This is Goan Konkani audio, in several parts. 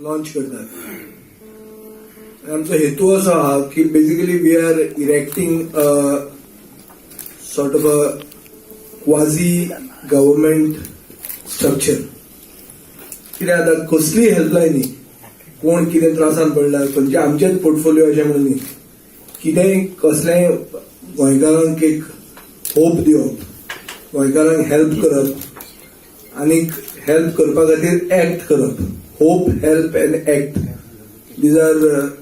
लॉन्च करतात. आनी आमचो हेतू असो आहा की basically we are erecting sort of a quasi government structure. कित्याक आतां कसलीय हेल्पलायन न्ही, कोण कितें त्रासान पडला, खंयचे आमचेच पोर्टफोलिओ अशें म्हणून न्ही, कितेंय कसलेंय गोंयकारांक एक होप दिवप, गोंयकारांक हेल्प करप आनी हेल्प करपा खातीर एक्ट करप. Hope, help and act, these are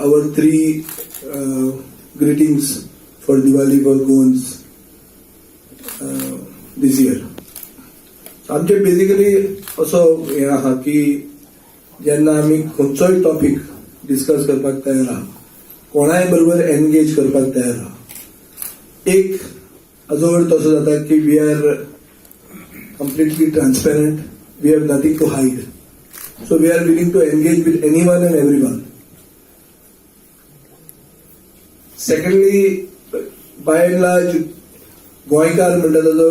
our three greetings for Diwali for Goans this year. आमचे बेसिकली असो हें आहा की जेन्ना आमी खंयचोय टॉपीक डिस्कस करपाक तयार आहा, कोणाय बरोबर एनगेज करपाक तयार आहा. एक हाजो अर्थ असो जाता की we are completely transparent, we have nothing to hide, so we are willing to engage with anyone and everyone. Secondly, by and large गोंयकार म्हणटा ताजो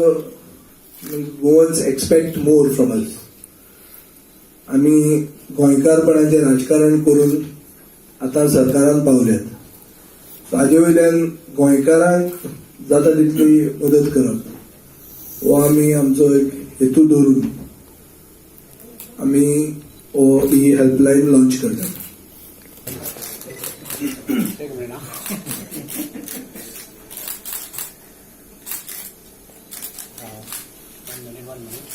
Goans expect more from us. आमी गोंयकारपणाचें राजकारण करून आतां सरकारान पावल्यात. सो हाजे वयल्यान गोंयकारांक जाता तितली मदत करप हो आमी आमचो एक हेतू दवरून आमी हो ही हेल्पलायन लॉन्च करतात. एक मिनिट हा. One minute, one minute.